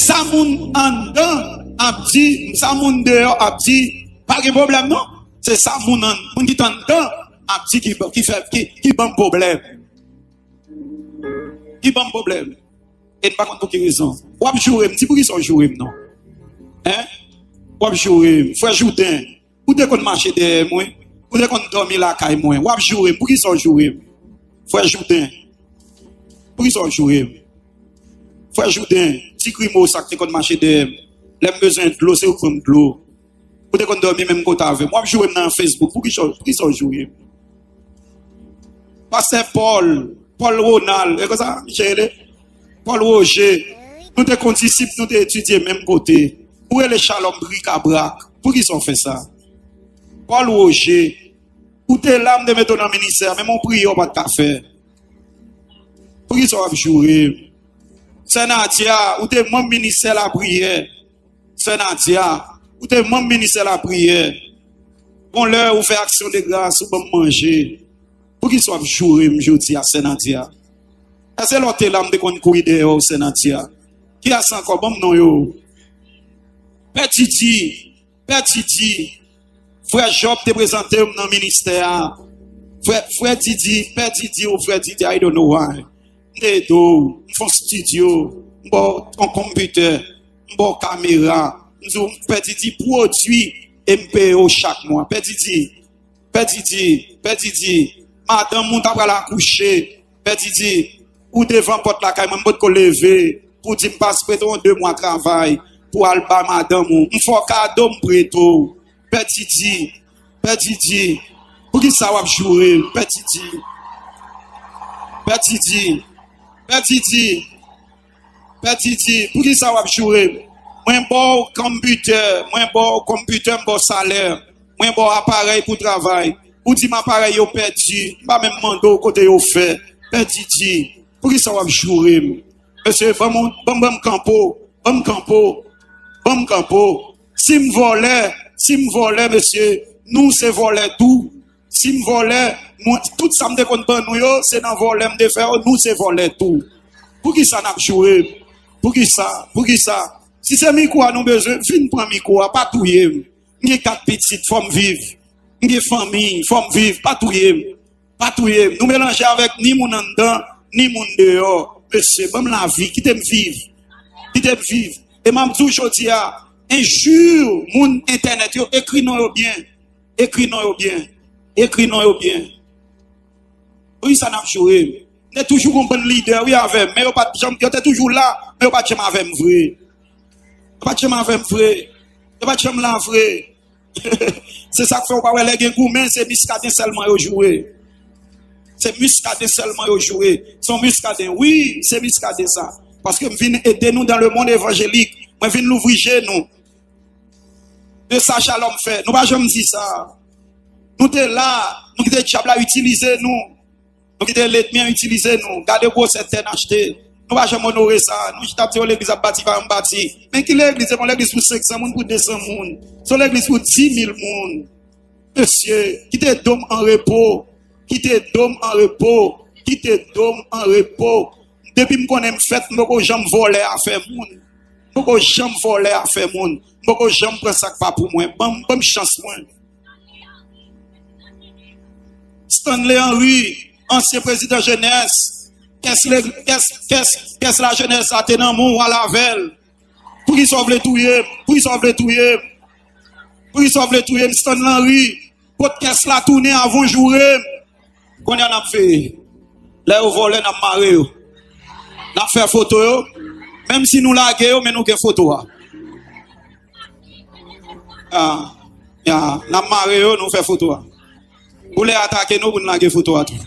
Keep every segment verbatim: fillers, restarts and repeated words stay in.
Sa moun anndan ap di, sa moun deyò ap di, pa gen pwoblèm non. Se sa moun an, moun ki t anndan ap di ki, ki fè, ki, ki ban m pwoblèm. Ki ban m pwoblèm. E n pa konn pou ki rezon. W ap joure m, di pou ki sa w joure m non. Hein? W ap joure m. Frè Jouden, ou te konn mache dèyè mwen. Ou te konn dòmi lakay mwen. W ap joure m. Pou ki sa w joure m? Frè Jouden, pou ki sa w joure m? Frè Jouden, ti grimo sa k te konn mache dèyè m. Lè m bezwen dlo, se ou k ban m dlo. Ou te konn dòmi menm kote avè m. W ap joure m nan Facebook. Pou ki sa, pou ki sa w joure m? Pastè Paul, Paul Ronald, e konsa misye rele? Paul Roger. Nou te kondisip, nou te etidye menm kote. Ou rele Shalom brikabrak. Pou ki sa w fè sa? Paul Roger, ou te la, m te mete w nan ministè, menm yon priyè w pa t ka fè. Pou ki sa w ap joure m? Sè Nadia, ou te manm ministè lapriyè. Sè Nadia, ou te manm ministè lapriyè. Bon lè ou fè aksyon de gras, ou ban m manje. Pou ki sa w ap joure m jodi a, Sè Nadia? Èske lè w te la, m te konn kouri dèyè w, Sè Nadia? Kiyès ankò? Ban m non yo. Pè Didi, Pè Didi, frè Job te prezante m nan ministè a. Frè, frè Didi, Pè Didi ou frè Didi, I don't know why. M te ede w, m fè yon estidyo, m ba w yon konpitè, m ba w kamera. M di w, Pè Didi, pwodui e m peye w chak mwa. Pè Didi, Pè Didi, Pè Didi, madanm ou ta pral akouche. Pè Didi, ou devan pòt lakay mwen, m potko leve pou di m pas prete w yon de mwa travay pou al ba madanm ou. M fè w kado, m prete w. Pè Didi, Pè Didi, pou ki sa w ap joure m? Pè Didi, Pè Didi, Pè Didi, Pè Didi, pou ki sa w ap joure m? Mwen ba w konpitè, mwen ba w konpitè, m ba w salè, mwen ba w aparèy pou travay. Ou di m aparèy yo pèdi, m pa menm mande w kote yo fè. Pè Didi, pou ki sa w ap joure m? Mesye, ban m, ban m, ban m kanpo, ban m kanpo, ban m kanpo. Si m vòlè, si m vòlè, mesye, nou se vòlè tou. Si m vòlè, mwen, tout sa m te konn ban nou yo, se nan vòlè m te fè yo, nou se vòlè tou. Pou ki sa n ap joure m? Pou ki sa? Pou ki sa? Si se mikwo a nou bezwen, vin pran mikwo a, pa touye m. M gen kat pitit, fò m viv. M gen fanmi, fò m viv, pa touye m. Pa touye m. Nou melanje avèk ni moun anndan, ni moun deyò. Mesye, ban m lavi, kite m viv. Kite m viv. E m ap di w jodi a, enjure moun entènèt yo, ekri non yo byen. Ekri non yo byen. Ekri non yo byen. Wi, sa n ap joure. M te toujou gon bann lidè, wi, avè m. Men yo pa t janm, yo te toujou la, men yo pa t janm avè m vre. Yo pa t janm avè m vre. Yo pa t janm la vre. Se sa k fè w pa wè lè gen goumen, se Muscadin sèlman yo joure. Se Muscadin sèlman yo joure. Se yon Muscadin. Wi, se Muscadin sa. Paske m vin ede nou dans le monde évangélique. Mwen vin louvri je nou. De sa Shalom fè. Nou pa janm di sa. Nou te la, nou kite dyab la itilize nou. Nou kite lènmi an itilize nou. Gade gwosè tè n achte. Nou pa janm onore sa. Nou chita ap di, o, legliz ap bati, pa janm bati. Men ki legliz? Se pa yon legliz pou senk san moun, pou de san moun. Se yon legliz pou di mil moun. Mesye, kite do m an repo. Kite do m an repo. Kite do m an repo. Depi m konnen m fèt, m poko janm vòlè afè moun. M poko janm vòlè afè moun. M poko janm pran sa k pa pou mwen. Ban m, ban m chans mwen. Stanley Henry, ansyen prezidan jenès, kès, le- kès, kès, kès lajenès la te nan men w, w al avè l. Poukisa w vle touye m? Poukisa w vle touye m? Poukisa w vle touye m, Stanley Henry? Kot kès la tounen avan w joure m? Kounye a n ap veye. Lè yo vòlè, n ap mare yo. N ap fè foto yo. Menm si nou lage yo, men nou gen foto a. Ya, ya, n ap mare yo, nou fè foto a. Ou lè atake nou pou n lage foto a tou.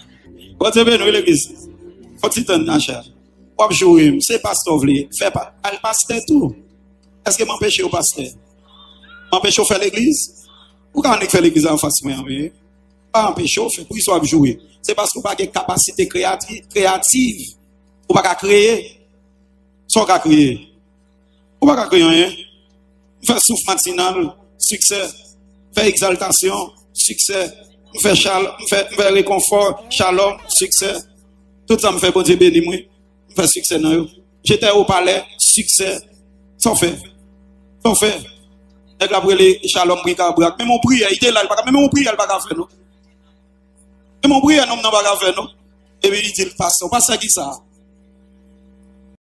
Bondye beni w, legliz. Fò ti tann nan chè. W ap joure m. Se pastè w vle. Fè pa, al pastè tou. Èske m anpeche w pastè? M anpeche w fè legliz? Ou ka annik fè legliz anfas mwen an, wi. Pa anpeche w fè. Poukisa w ap joure? Se paske w pa gen kapasite kreyati-, kreyativ. Ou pa ka kreye. Sa w ka kreye? Ou pa ka kreye anyen. M fè souf matinal, siksè. M fè egzaltasyon, siksè. M fè chal-, m fè, m fè rekonfò, shalom, siksè. Tout sa m fè, Bondye beni m, wi. M fè siksè nan yo. J'étais au palais, siksè. Sa w fè? Sa w fè? Nèg la ap rele Shalom Brikabrak. Menm yon priyè, li te la, li pa ka, menm yon priyè, li pa ka fè, non. Menm yon priyè, nonm nan pa ka fè, non. Epi li di l, pastè, pastè ki sa?